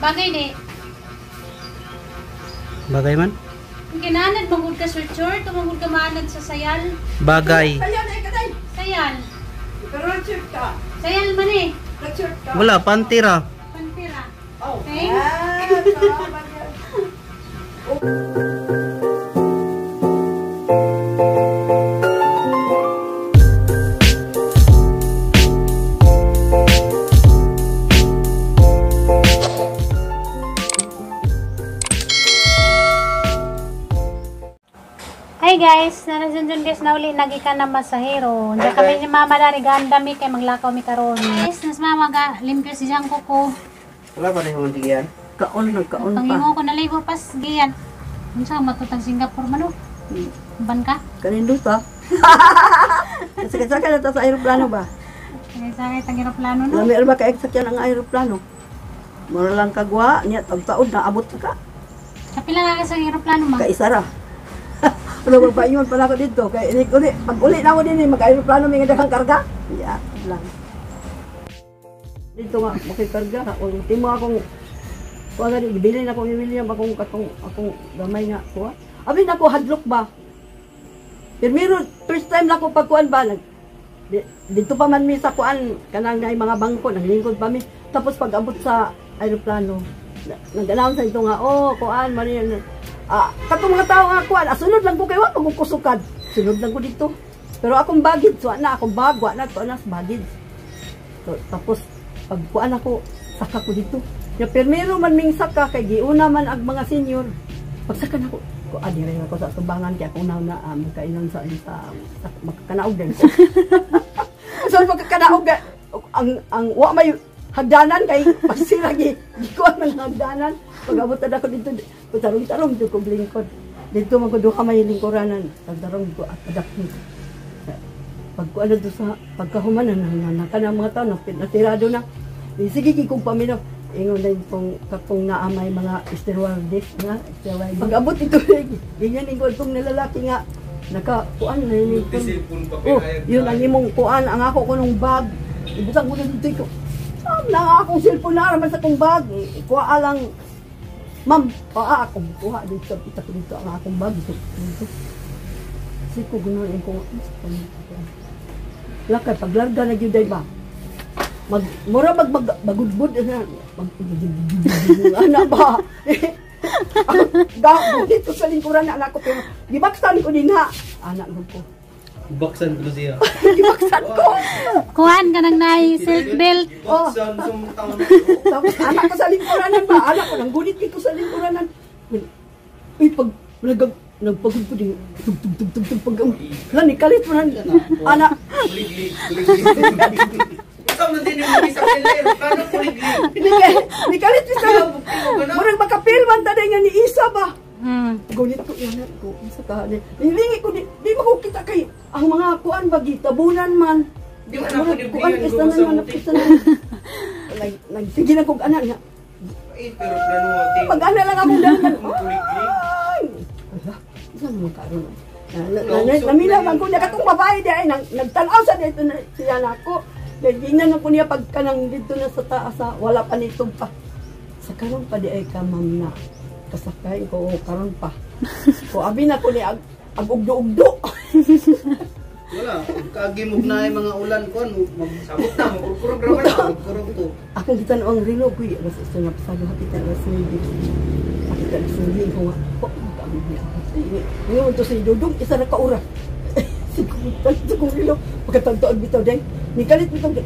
Bagay di. Bagay man? Kinanad magud ka short short, tumugod ka maanad sa sayal. Bagay. Kaya na ikaday. Sayal. Pero nag-shirt ka. Sayal man eh. Nag-shirt ka. Wala, pantira. Pantira. Oh. Thanks. Ah, salamat yan. Hi guys, narasan dyan guys na uli nagi ka na masahero. Diyan kami ni Mama dari ganda mi kay maglakaw mi karon. Guys, nas mama ga limpyo si jang kuko. Wala pa rin yung tigian. Kaon, nagkaon pa. Pangingo ko naligo pas giyan. Unsa matutang Singapore man oh? Ban ka? Kaninduta. Kasi na ta sa aeroplano ba? Kaya sa kay tang eroplano no. Lami ba ka sakyan ang aeroplano? Mura lang kagwa niya tagtaod na abot na ka. Kapila na ka sa eroplano ma. Kaisa ra. Wala ba ba ingon pala ko dito kay inig uli pag uli na ako din mag-aeroplano may nga daghang karga. Yeah, lang. Dito nga makikarga o timo akong kuha gani gibilin ako ni William akong katong akong gamay nga kuha. Abi na ko hadlok ba? Pero first time na ko pagkuan ba nag dito pa man mi sa kuan kanang naay mga bangko naglingkod pa mi tapos pag abot sa aeroplano nag-announce sa ito nga oh kuan man yan katong mga tao nga kuan sunod lang ko kay wa pag kusukad sunod lang ko dito pero akong baggage wa na akong bag wa na to na sa baggage so, tapos pag kuan ako saka ko dito ya permiro man ming saka kay giuna man ang mga senior pagsaka nako ko adi rin ako sa tubangan kay ako na na magkainan sa sa, sa magkakanaog din ko. So magkakanaog ang wa may hagdanan kay pagsira gi gikuan man ang hagdanan pag abot na ako dito tarong-tarong dito ko lingkod dito man ko duha may lingkuranan tarong ko at adak pag kuan na sa pagkahuman na na kana mga tao natirado na sige gi kong paminaw ingon na kung katong naa may mga stewardess nga steward pag abot ito ganyan ingon itong nilalaki nga naka kuan na yun oh yun ang imong kuan ang ako ko nung bag ibutang ko na dito ko saan na ang akong cellphone na raman sa akong bag kuha lang ma'am paa akong kuha dito ita ko dito ang akong bag dito dito siko gunon ko lakay paglarga na gyud ba mag mura mag bagudbud na mag ana ba ga dito sa lingkuran na anak ko pero gibaksan ko din ha anak ko Baksan ko siya. Gibaksan ko. Kuan ka nang naay seat belt. Oh. Tapos anak ko sa lingkuranan ba anak ko nang gunit ko sa lingkuranan uy pag nagpagod ko din tug tug tug tug tug pag lani kalit mo nan anak Kuliglig, kuliglig. Nikalit ko sa murag makapil man ta nga ni Isa ba. Gunit ko yan ko sa ka ni. Nilingi ko di mo kita kay ang mga kuan ba gitabunan man. Di man ako kuan isa na man isa na. Nagsige na kog ana nga. Pero plano pag ana lang akong dalan. Ala, isa man karon. Namila man ko niya katong babae di ay nagtan-aw sa dito na siya nako. Gingnan ko niya pag kanang dito na sa taas, wala pa nitong pa. Sa karon pa di ay ka ma'am na kasakay ko o karon pa. Ko abi na ko ni ag ugdo-ugdo. Wala, kaagi mo na ay mga ulan kon, magsabot na magkurog ra man, magkurog to. Akong gitan ang relo ko, alas isa nga pasado hapit alas 9. Hapit alas 9 ko nga. Ko ang niya. Ingon to si Dudong isa ra ka oras. Siguro kong relo pagkatagtaon bitaw day. Nikalit bitaw day.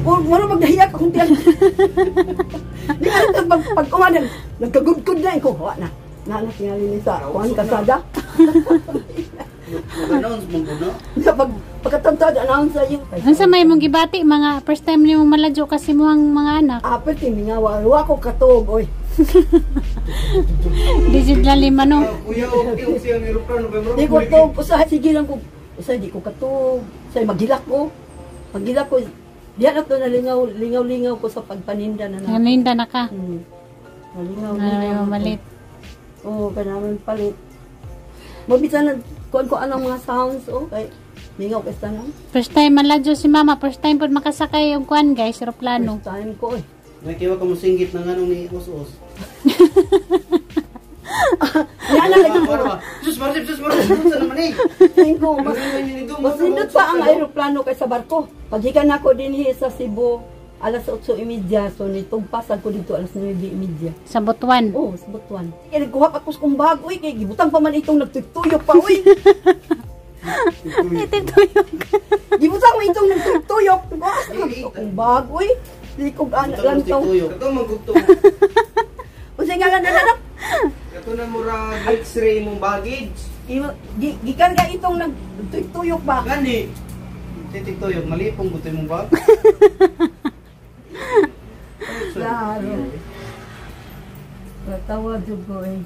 Mura magdahiyak akong tiyan. Nikalit ang pag umanan, nagkagudkod na ko. Wa na. Na tingali ni sa kuan kasada. Mag-announce mo no? Pag pagkatagtaon announce sa iyo. Unsa may mong gibati mga first time nimo maladyo kasi mo ang mga anak. Apel timingawa, wa ko katuog oy. Digit lalim ano. Kuya, okay siya ang eroplano ba Di ko tuog usahay sige lang ko. Usahay di ko katuog. Usahay maghilak ko. Maghilak ko. Diyan na to nalingaw, lingaw-lingaw ko sa pagpaninda na na. Naninda na ka. Nalingaw, lingaw. Malit. Oo, kanaman palit. Mabisa na kuan ko anong mga sounds oh kay mingaw kay tanan. First time maladyo si mama, first time pud makasakay og kuan guys, eroplano. First time ko eh. Nakiwa ka mo singgit na nganong ni Us-Us. Yan na lagi. Sus, Marsip, sus, Marsip, sus, naman eh. Tingko, mas mas nindot pa ang aeroplano kaysa barko. Paghikan nako dinhi sa Cebu alas 8:30, so nitugpasan ko dito alas 9:30. Sa Butuan. Oh, sa Butuan. Kaya nagkuha pa ko sa kong bag, uy, kay gibutang pa man itong nagtuyok pa, uy. Itutuyok. Gibutang mo itong nagtuyok. Asa man ito kong bag, uy. Likog ana lang to. Kato magugto. Unsa nga lang na Kato na mura x-ray mong baggage. Gikarga itong nagtuyok ba? Gani. Titik tuyok, malipong butoy mo ba? Klaro. Natawa jud ko eh.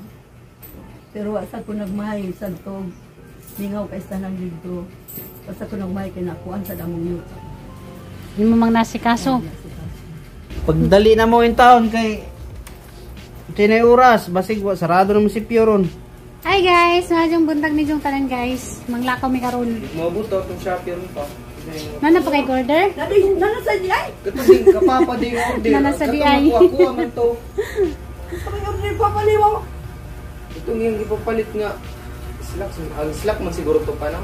Pero wa sa ko nagmahay sa tog. Mingaw kay sa nang dito. Wa sa ko nagmahay kay nakuan sa damong yuta. Hindi mo mang nasikaso. Pagdali na mo yung taon kay tinay oras, basig wa sarado na mo si Pioron. Hi guys, maayong buntag ni Jong tanan guys. Manglakaw mi karon. Mabuto itong Shopee ron pa. Nana pa kay order? Nadi nana sa di ay. Kato din kapapa din order. Nana sa di ay. Kato nakuha man to. Sa may order pa paliwaw. Itong yung ipapalit nga. Slack, ang slack man siguro to pa no?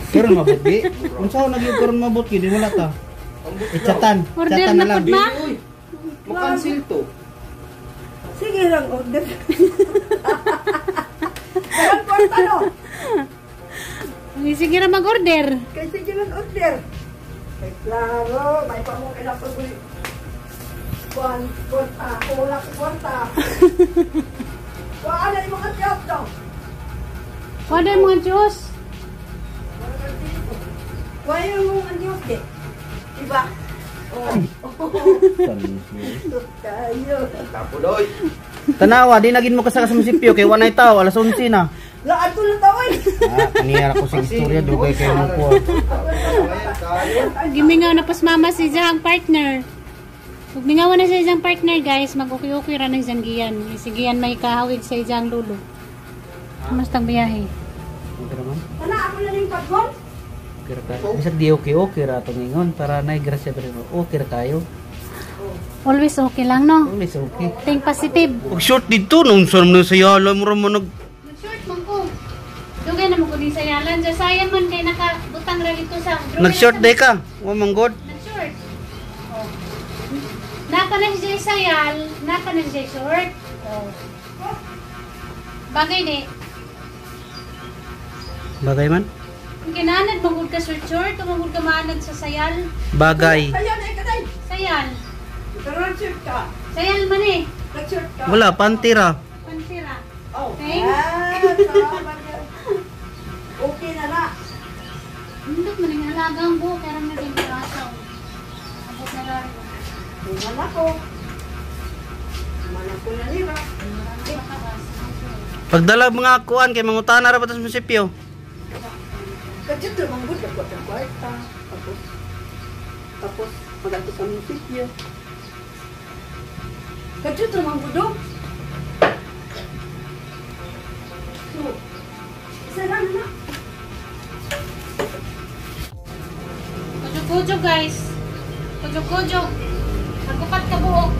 Karon mabutgi. Unsa ko nagyud karon mabutgi di wala ta. Ichatan, Order chatan na na lang. pud ma. Uy, makancel to. Sige lang order. Karon kwarta no. Sige ra mag-order. Kay sige lang order. Kay klaro, may pa mo kay ko. Kuan, kwarta, wala ko kwarta. Kuan na imong atiyok to. Order mga Diyos. Kuan yung mong andios di. Diba? Oh. Kayo. Tapuloy. Tanawa, di nagin mo kasaka sa munisipyo kay wanay tao alas 11 na. La ato na tao eh. Ah, kaniyara ko sa istorya dugay kay mo ko. Gimingaw na pas mama si Jang partner. Ug mingaw na sa isang partner guys, mag-uki-uki ra na isang giyan. Si giyan may kahawig sa isang lulo. Kamusta ang biyahe? Okay raman. Ana ako na ning paggon. Okay ra kayo. Bisag di okay okay ra atong ingon para nay grasya pero okay ra kayo. Always okay lang no. Always okay. Think positive. Ug short dito nung sa man sa yala mo ra man nag Mag-short man ko. Dugay na mo ko din sa yalan. Sa sayan man kay nakabutang ra dito sa nag-short day ka. Wa man god. Nag-short. Oh. Napa na siya sayal, napa na siya short. Oh. Bagay ni. Bagay man. Kung kinanad magud ka short short, tumugod ka maanad sa sayal. Bagay. Ayan ay kaday. Sayal. Karon shirt ka. Sayal man eh. Nag-shirt ka. Wala pantira. Pansira. Oh. Okay. Ah, salamat yan. Okay na na. Nindot man ang alagang buhok, kaya na din pirasaw. Abot na lari. Wala ko. Mana ko na nila. Pagdala mga kuan kay mangutana ra pa tas munisipyo. Kadyo to manggod ako sa kwarta. Tapos tapos magadto sa munisipyo. Kadyo to manggod do. So, isa lang na. Kujog-kujog guys. Kujog-kujog. Magkupat ka buhok.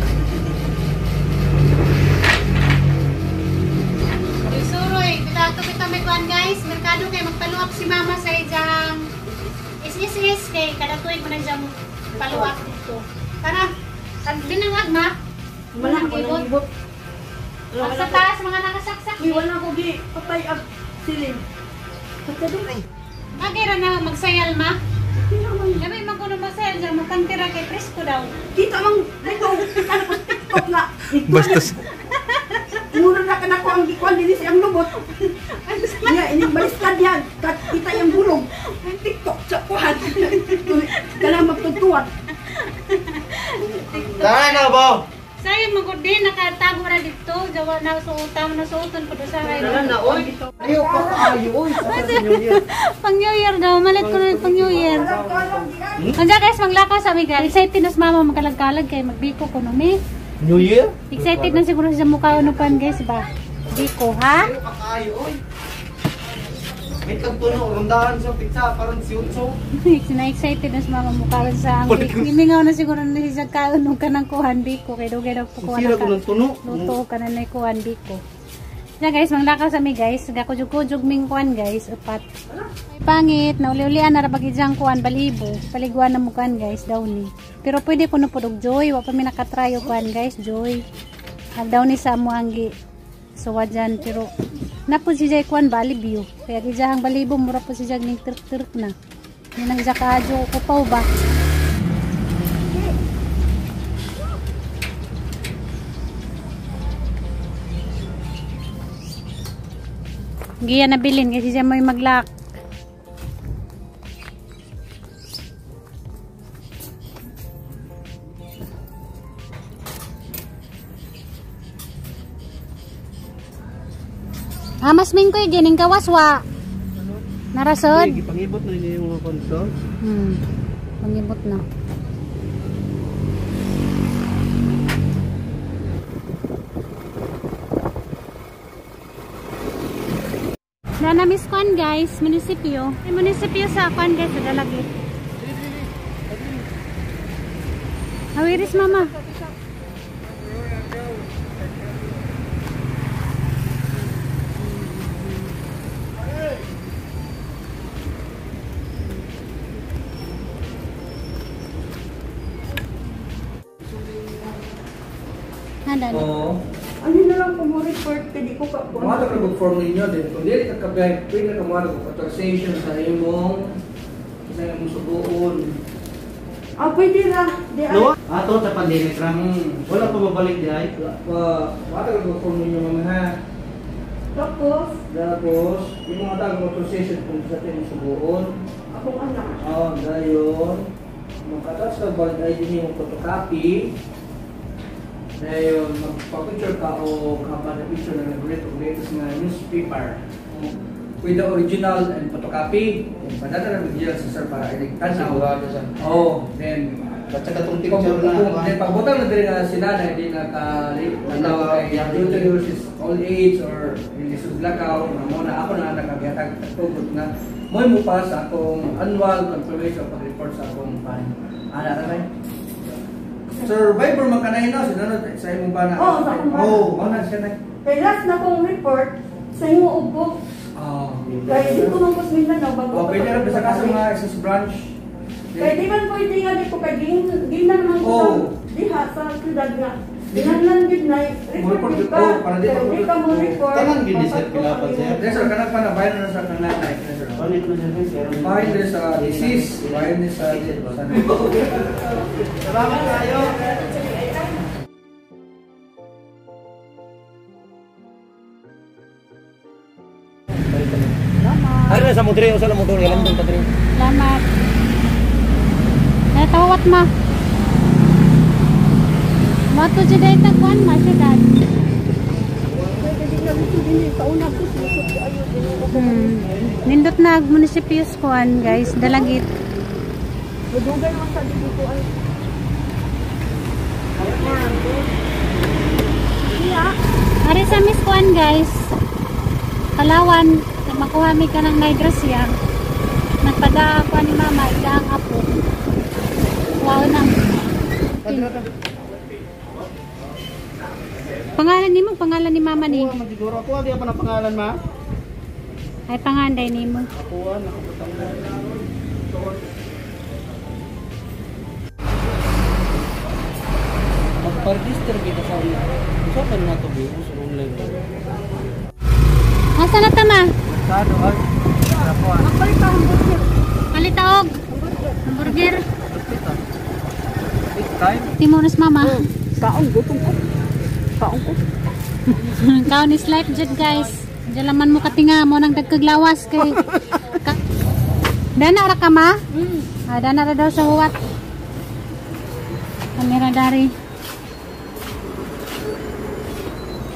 Suroy, kita ato kita may kuan guys. Merkado kay magpaluap si mama sa ijang is kay kada tuig man siyang paluap dito. Tara. Tag binangag ma. Wala ko Ibot. nang ibot. Ang sa taas mga nakasaksak. Uy, wala ko gi patay ang siling. Patay ay. Bagay ra na magsayal ma. Kita man. Labi man kuno magsayal dyan magkantira kay presko daw. Kita mang dito kita na ko TikTok nga. Basta Mura na ka na ko ang gikuan dinhi siyang lubot. Niya ini baliskad yan. Kat kita yung bulog. TikTok sa kuan. Kanang magtugtuan. Tara na ba? Sayang magud din nakatago ra dito. Jawa na suotan na suoton ko sa Tara na, oy. Ayo pa kaayo oy. Pang New Year daw, malit ko na yung pang New Year. Andiyan guys, maglakaw sa amin guys. Excited na si mama magkalag-kalag kay magbiko ko no mi. New Year? Excited na siguro siya mukha ano pan guys ba? Biko ha? Ayo pa kaayo, oy. May kagtuno, rondahan sa pizza, parang si Utso. Na-excited na sa mama mo karon sa ang gimingaw na siguro na siya kaon og kanang kuhan biko kay dugay daw po kuha Sira ko ng tuno. Luto ka na na kuhan biko. Na guys, manglakaw sa mi guys, gakujug-kujug ming kuan guys, upat. May pangit, nauli-ulian na ra pag ijang kuan balibo. Paliguan na mo kuan guys, downy. Pero pwede kuno pud og joy, wa pa mi nakatry og kuan guys, joy. Ag downy sa amo ang gi suwa dyan, pero napo si Jay kuan balibyo. Kaya ijahang balibo mura po si Jag ning tirk-tirk na. Yun ang isa kaadyo ko pa ba. Giya nabilin kasi siya may maglak. Ah, mas mingkoy gining kawaswa. Narasod. Ay, gipangibot na ninyo yung mga konsol. Pangibot na. Na na-miss kuan guys, munisipyo. May munisipyo sa kuan guys, sa Dalagit. Awiris mama. Oo. Ano na lang kung mo report kay di ko ka Mga ka form ninyo din. Kung dili ka kabiyahe, pwede ka mga authorization sa imong subuon. Ah, pwede ra. Di ay. No? Ato sa pandemic ra. Wala pa mabalik di ay. Wala pa. Mga ka form ninyo mama ha. Tapos Tapos, yung mga tag authorization kung sa imong subuon. akong anak. Oh, dayon. Magkatas ka valid ID nimo photocopy. Dayon, magpa-picture ka o kapag na picture na nag-rate o latest nga newspaper. With the original and photocopy. Then, padala na bigyan sa sir para iligtan na. Oh, then, At saka tong picture na. Then, pagbutang na din na sila na hindi nakatawag kay due to yours is old age or hindi suglakaw, na mo na ako na nakabihatag tugot na mo'y mo pa sa akong annual confirmation pag-report sa akong pan. Ana ra kay? Survivor man kanay no, sinunod sa imong bana. Oo, sa akong bana. Oh, mao na siya na. Kay last na kong report sa imo ubo. Oh. Kay di ko man kus Mindanao bago. Oh, pwede ra bisa ka sa mga SS branch. Kay di man pwede nga di ko kay gin na naman ko sa diha sa syudad nga. Ginanlan gid na report Mo-report gid ka. oh, para di Kay di ka mo report. Tanan gid ni sir pilapan sir. Yes, sir, kanang pa na bayad na sa kanang nanay. Yes, sir. Palit na sir sir. Bayad din sa disease, bayad din sa Salamat kayo. Ano na sa motor, usa lang motor, ilan dong kadre. Salamat. Natawat ma. Mato jud ay tagwan ma syudad. Nindot na munisipyo kuan guys, Dalagit. Dugay man sa dito ay. Ari sa Miss kuan guys. Palawan, makuha mi ka ng Nigrasya. Nagpada kuan ni mama, ika ang apo. Wow na. Pangalan nimo, pangalan ni mama ni. Kuha man siguro ako di pa na pangalan ma. Ay panganday nimo. Ako nakabutang na. Magpa-register kita sa online. Unsa man na to sa online? Asa na tama? Kano ay? Magpalit ka hamburger. Palitaog. Hamburger. Big time. Timonos mama. Kaon gutom ko. Kaon ko. Kaon is life jud guys. Diyan laman mo katinga mo nang dagkaglawas kay ka. Dana ra ka ma? Ah, dana ra daw sa huwat. Kamera dari.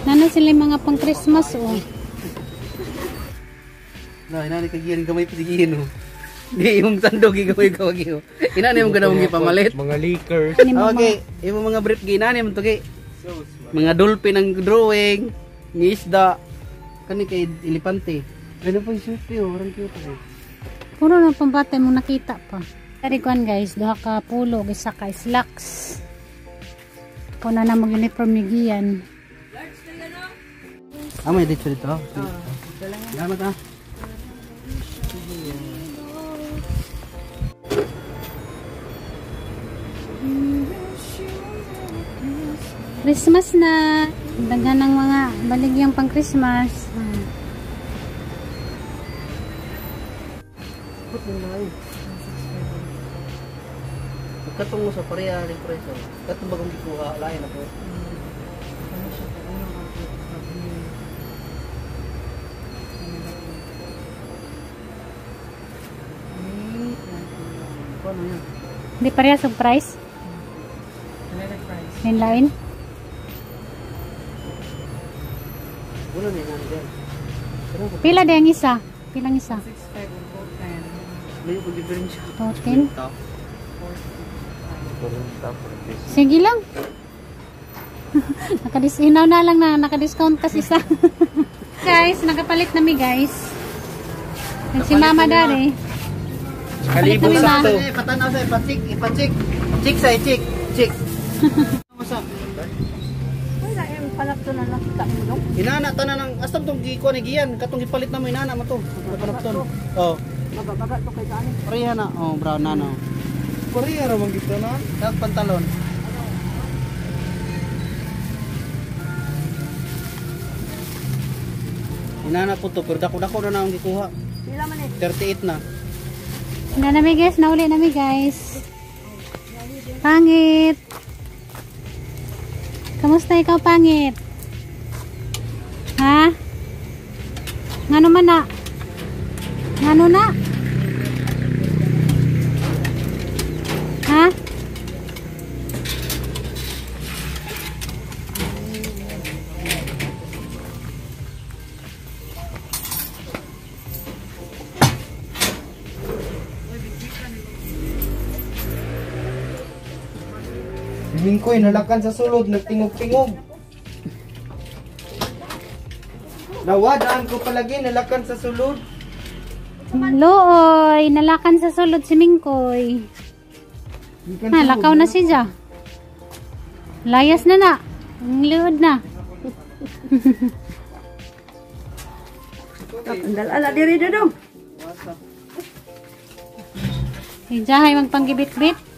Nana sila yung mga pang Christmas oh. Na inani kay giyan gamay pa sigihin oh. Di imong sandog gigamay ka wag oh. Inani imong ganang gipamalit. Mga leakers. Ano yung Okay, imong mga brief ginani mo to kay. Mga dolphin ang drawing, ni isda, kani kay elepante. Ano po yung shirt eh, orang cute eh. Puro na pambata mo nakita pa. Dari kuan guys, duha ka pulo, isa ka slacks. Kuna na mag uniform ni Gian. Ah, may dito dito. Salamat ah. Christmas na. Daghan ng mga baligyang pang Christmas. Katong mo sa pareha rin presyo. Katong bagong gikuha, lain ako. Ano yan? Hindi pareha sa price? Lain-lain? Wala na yan dyan. Pila din ang isa? Pilang isa? May yung diferensya. 14? Sige lang. Nakadis-inaw na lang na nakadiscount tas isa. Guys, nakapalit na mi guys. At si Mama dari. Kapalit na mi ma. Patanaw sa ipatsik, ipatsik. Chik sa chik, chik. Wala yung panapto na nakita mo dong. Inana tanan ang astam tong gikuha ni Gian, katong gipalit na mo inana mo to. Panapton. Oh, Mababaga to kay kanin. pareha na. Oh, brown na no. Korea ra man gito na. Tag pantalon. Inana po to, pero dako-dako na na ang gikuha. Pila man eh. 38 na. Na nami guys, nauli nami guys. Pangit. Kamusta ikaw pangit? Ha? Ngano man na? Ngano na? Ha? Mingkoy nalakan sa sulod nagtingog-tingog. Nawadaan ko palagi nalakan sa sulod. Looy, nalakan sa sulod si Mingkoy. Na, lakaw na siya. Layas na na. Ang liod na. Ang dala diri dong. Si Jahay magpanggibit-bit.